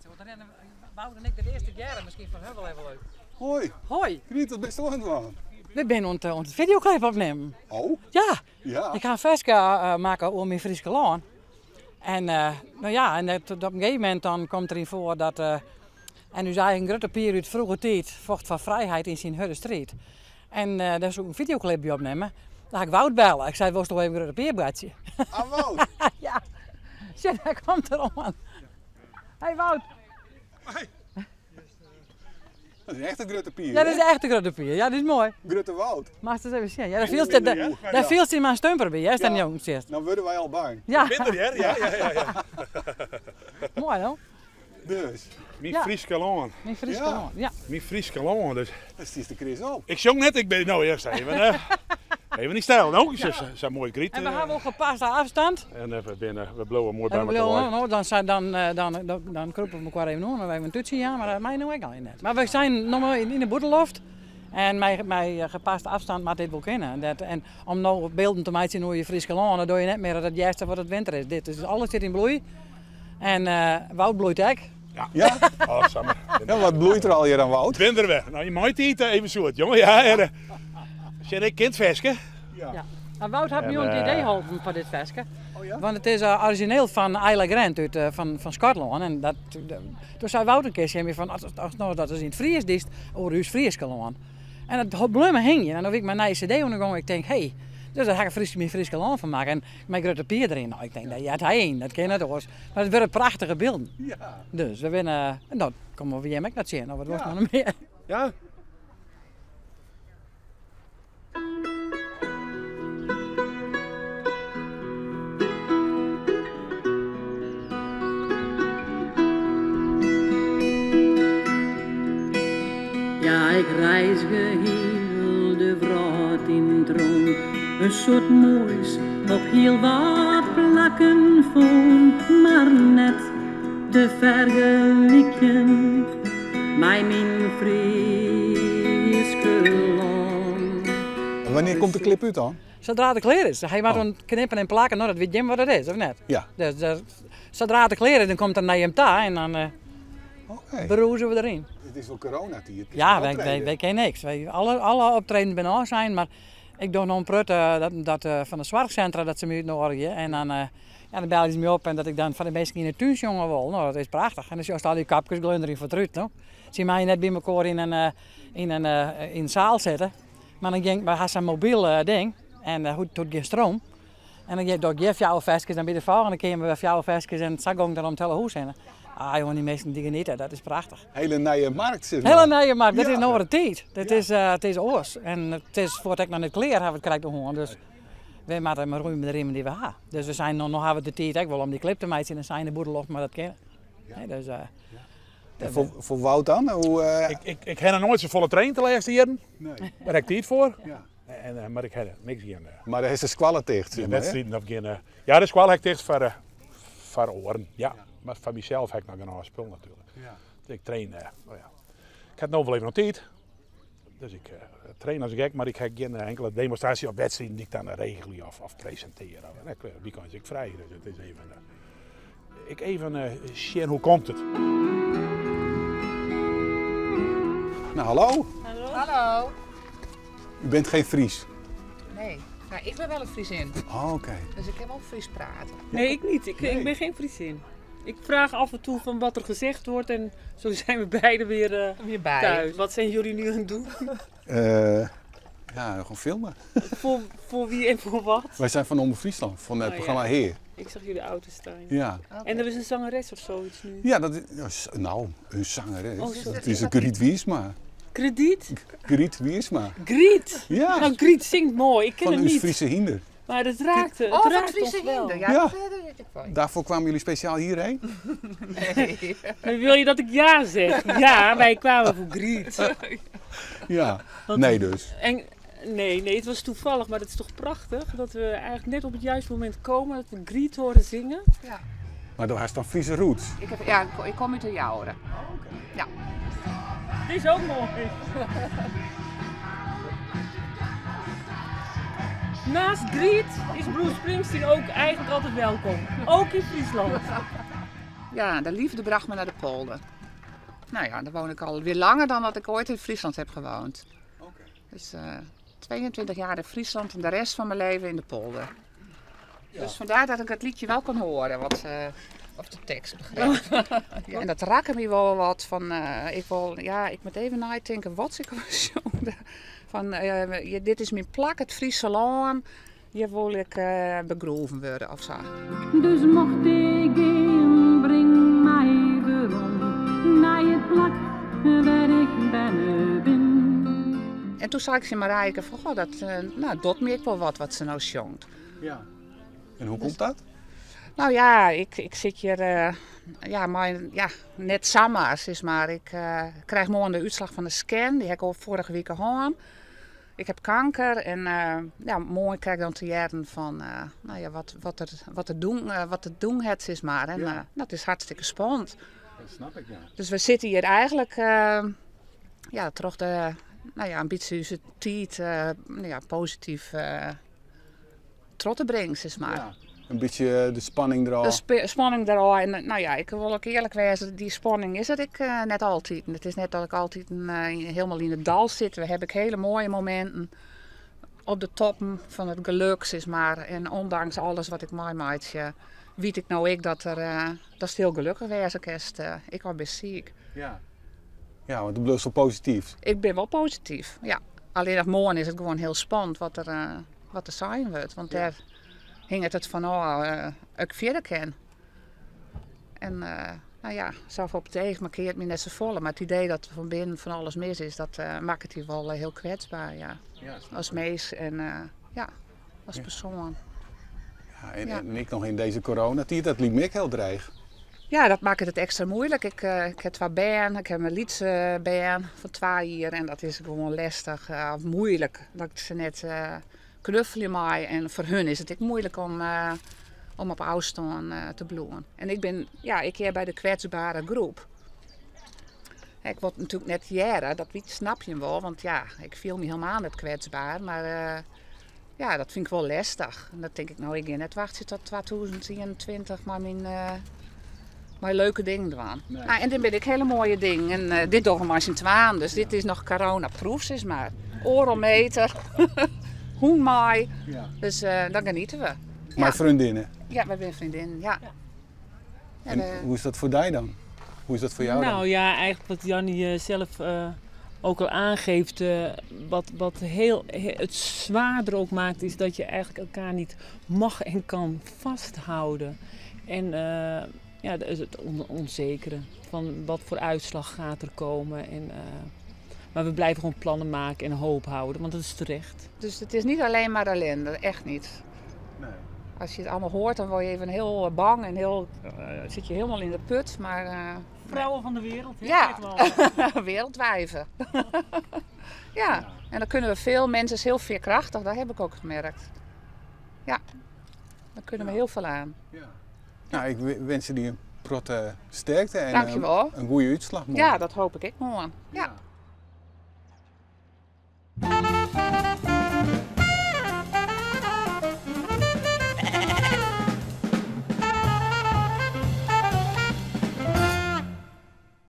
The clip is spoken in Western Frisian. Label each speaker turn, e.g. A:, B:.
A: Want dan rennen Wout en ik de earste kear miskien fan hun wol even leuk.
B: Hoi.
A: Hoi.
B: Griet, wat bist oan it dwaan?
A: We binne oan it fideoklip opnimmen.
B: Oh?
A: Ja.
B: Ja.
A: Ik ha in ferske makke oer myn Fryske lân. En no ja, en op in gegeven momint dan komt der yn foar dat en ús eigen Grutte Pier út froeger tiid focht foar frijheid yn syn hurde striid. En dêr soe ik in fideoklip by opnimme. Dan ha ik Wout belle. Ik sei, wolsto even Grutte Pier boartsje?
B: Ah, Wout?
A: Ja. Sjoch, dêr komt er oan. Hey Wout.
B: Hey. Dat is echt in Grutte Pier.
A: Ja, dat is echt in Grutte Pier. Ja, dat is moai.
B: Grutte Wout.
A: Moatst ris even sjen. Ja, dêr fielst dy mar in stumper by, hè, ast jong sitst.
B: Dan wurde wy al bang.
A: Ja.
C: Minder, hear. Ja, ja, ja.
A: Moai, no?
B: Dus.
C: Myn Fryske lân.
A: Myn Fryske lân, ja.
C: Myn Fryske lân, dus.
B: Dêr stiest de Chris op.
C: Ik sjong net, ik bin no earst even, even yn styl, no. Sa moai Griet.
A: En we hawwe wol gepaste afstand.
C: En we binne, we bliuwe moai by elkoar.
A: No, dan, dan, dan, dan krûpe we elkoar even oan en even in tútsje jaan, mar dat mei no ek allegear net. Mar we zijn no mar yn de bûtenloft en mei gepaste afstand moat dit wol kinne. Dat, en om no bylden te meitsjen oer je Fryske lân, dan doe je net mear dat it hjerst of it winter is. Dit is, alles sit yn bloei. En Wout bloeit ek.
C: Ja.
B: Ja?
C: Oh, samar.
B: Ja, wat bloeit der allegear oan Wout?
C: Bin der wer. No, yn maitiid even soet, jonge. Ja, en, sjen ik kin it ferske.
B: Ja.
A: Ja. Mar Wout hat my oan it idee holpen foar dit ferske.
B: Oh ja?
A: Want it is orizjineel fan Isla Grant út fan Skotlân. En dat, doe sei Wout in kear tsjin my fan, as no dat ris yn it Frysk diest oer ús Fryske lân. En dat bleau my hingjen. En doe wie ik mei in nije cd oan de gong. Ik tink, hé, dus dêr ha ik Frysk, myn Fryske lân fan makke. En mei Grutte Pier deryn. No, ik tink, dêr heart hy yn. Dat kin net oars. Mar it wurde prachtige bylden.
B: Ja.
A: Dus we binne, en dat komme we jim ek noch tsjin, of wat wolst noch mear?
C: Ja.
A: Ja, ik reizge hiel de wrâld yn 't rûn. In soad moais op hiel wat plakken fûn, mar net te fergelykjen mei myn Fryske lân.
B: Wannear komt de klip út dan?
A: Sadra't it klear is. Hy moat oan knippen en plakken, no dat wit jim wat it is, of net?
B: Ja.
A: Dus sadra't it klear is, dan komt er nei jim ta en dan brûze we deryn.
B: It is wol coronatiid.
A: Ja, wy kinne niks. Alle optredens binne ôfsein, mar ik doch no in protte dat fan de soarchsintra dat se my útnoadigje en dan, ja, dan belje se my op en dat ik dan foar de minsken yn de tún sjonge wol. No, dat is prachtich. En dan sjochst al dy kapkes glunderjen foar it rút, no. Sy meie net by mekoar yn in saal sitte, mar dan gean ik, wy ha sa'n mobyl ding en hoe't gjin stroom. En dan doch ik hjir fjouwer ferskes, dan by de folgjende keamer wer fjouwer ferskes en sa gong ik dan om it hiele hûs hinne. Ah jongen, dy minsken dy geniete, dat is prachtich.
B: Hele nije markt sis mar.
A: Hele nije markt, dit is in oare tiid. Dit is, it is oars. En it is fuort ek noch net klear, ha we it krekt hân. Dus wy moatte mar roeie mei de riemen dy't we ha. Dus we seinen, no, no ha we de tiid ek wol om dy klip te meitsjen en seine de bûtenloft, mar dat kin. Nee, dus,
B: En foar Wout dan? Hoe,
C: Ik ha noch noait safolle traind de lêste jierren.
B: Nee.
C: Dêr ha ik tiid foar.
B: Ja.
C: En, mar ik ha niks gjin.
B: Mar dêr is de skoalle ticht, sis mar, hè?
C: Wedstriden of gjin. Ja, de skoalle ha ik ticht foar oaren. Ja. Mar foar mysels ha ik noch genôch spul natuerlik.
B: Ja.
C: Ik train, no ja. Ik ha no wol even noch tiid. Dus ik train as gek, mar ik ha gjin inkele demonstraasje of wedstriden dy't ik dan regelje of presintearje. Wykein is ik frij, dus it is even, ik even sjen hoe komt it.
B: Nou, hallo.
D: Hallo. Hallo.
B: U bent geen Fries?
D: Nee, nou, ik ben wel een Friesin.
B: Oh, oké.
D: Dus ik kan wel Fries praten.
E: Nee, ik niet. Ik ben geen Friesin. Ik vraag af en toe van wat er gezegd wordt en zo zijn we beiden weer
D: Weer bij.
E: thuis. Wat zijn jullie nu aan het doen?
B: Ja, gewoon filmen.
E: Voor wie en voor wat?
B: Wij zijn van Omroep Friesland, van het
E: Oh, ja.
B: programma Heer.
E: Ik zag jullie auto staan.
B: Ja.
D: Oké.
E: En er is een zangeres of zoiets nu.
B: Ja, dat is, ja, nou, een zangeres.
E: Oh, sorry.
B: Dat is een Griet Wiersma.
E: Krediet?
B: Griet Wiersma.
E: Griet!
B: Ja.
E: Nou, Griet zingt mooi. Ik ken
B: Van
E: hem
B: Us
E: niet.
B: Friese Hinder.
E: Maar het raakte, het
D: Oh, van
E: raakt
D: Friese
E: ons wel.
D: Hinder. Ja,
B: Ja.
D: dat weet ik wel.
B: Daarvoor kwamen jullie speciaal hierheen?
D: Nee.
E: Maar wil je dat ik ja zeg? Ja, wij kwamen voor Griet.
B: Ja.
E: Want
B: Nee dus.
E: En, nee, nee, het was toevallig, maar het is toch prachtig dat we eigenlijk net op het juiste moment komen, dat we Griet horen zingen.
D: Ja.
B: Maar daar is dan Friese roots.
D: Ik, heb, ja, ik kom uit de Jouren. Ja.
E: Dit is ook mooi. Naast Griet is Bruce Springsteen ook eigenlijk altijd welkom. Ook in Friesland.
D: Ja, de liefde bracht me naar de polder. Nou ja, daar woon ik al weer langer dan dat ik ooit in Friesland heb gewoond. Dus 22 jaar in Friesland en de rest van mijn leven in de polder. Dus vandaar dat ik het liedje wel kon horen, wat, of de tekst begreep. Ja, en dat raakte me wel wat van, ik wil, ja, ik moet even nadenken wat ik was Van, dit is mijn plak, het Friese land. Hier wil ik begroeven worden of zo.
F: Dus mocht ik gaan, breng mij werom naar het plak waar ik ben ben.
D: En toen zag ik ze Marijke van, goh, dat, nou, dat merk wel wat, wat ze nou zongt.
B: Ja. En hoe komt dat?
D: Nou ja, ik zit hier ja, maar, ja, net samen, zeg maar. Ik krijg morgen de uitslag van de scan, die heb ik al vorige week gehad. Ik heb kanker en ja, morgen krijg ik dan te jaren van, nou ja, wat er doen het is maar. En dat is hartstikke spannend.
B: Dat snap ik, ja.
D: Dus we zitten hier eigenlijk, ja, toch de, nou ja, een beetje onze tijd, nou ja, positief trots te brengen, zeg maar.
B: Ja. Een beetje de spanning eraf.
D: De spanning eraf. En nou ja, ik wil ook eerlijk wezen, die spanning is dat ik net altijd. En het is net dat ik altijd helemaal in het dal zit. We hebben hele mooie momenten op de toppen van het geluk, zeg maar. En ondanks alles wat ik meemaak, weet ik nou ik dat er dat is heel gelukkig wezen kerst. Ik was best ziek.
B: Ja. Ja, want du blijft zo positief.
D: Ik ben wel positief, ja. Alleen nog morgen is het gewoon heel spannend wat er zijn wordt. Want daar hing het van, oh, ik verder ken. En nou ja, zelf op het eeg markeert me net zo volle. Maar het idee dat er van binnen van alles mis is, dat maakt het hier wel heel kwetsbaar. Ja.
B: Ja, snap
D: Als
B: ik.
D: mens en ja, als persoon.
B: Ja, en ik nog in deze coronatijd, dat liep me ook heel dreig.
D: Ja, dat maakt het extra moeilijk. Ik heb 2 bern, ik heb mijn liedse bern van 2 jaar en dat is gewoon lastig of moeilijk. Dat ik ze net knuffelen mij en voor hun is het ook moeilijk om op afstand te bloeien. En ik ben, ja, ik heer bij de kwetsbare groep. Ik word natuurlijk net jaren, dat weet, snap je wel, want ja, ik viel me helemaal net kwetsbaar, maar ja, dat vind ik wel lastig. En dat denk ik, nou, ik ga net wachten tot 2021, maar mijn leuke dingen doen. Nou, en dan ben ik hele mooie dingen. En dit doen we maar sinds twaalf, dus dit is nog corona-proof, zeg maar. Oorlmeter, hoenmaai. Dus dan genieten we.
B: Maar vriendinnen?
D: Ja, wij zijn vriendinnen, ja.
B: En hoe is dat voor jou dan? Hoe is dat voor jou dan?
E: Nou ja, eigenlijk wat Jannie zelf ook al aangeeft, wat heel, het zwaarder ook maakt, is dat je eigenlijk elkaar niet mag en kan vasthouden. En ja, dat is het onzekere van wat voor uitslag gaat er komen. En, maar we blijven gewoon plannen maken en hoop houden, want dat is terecht.
D: Dus het is niet alleen maar ellende, echt niet.
B: Nee.
D: Als je het allemaal hoort, dan word je even heel bang en zit je helemaal in de put. Maar
E: Vrouwen van de wereld, hè?
D: Ja.
E: Zeg maar.
D: Wereldwijven. Ja, en dan kunnen we veel mensen, is heel veerkrachtig, dat heb ik ook gemerkt. Ja, daar kunnen we heel veel aan.
B: Nou, ik wens jullie een protte sterkte en
D: Dankjewel.
B: een goede uitslag morgen.
D: Ja, dat hoop ik ook morgen. Ja.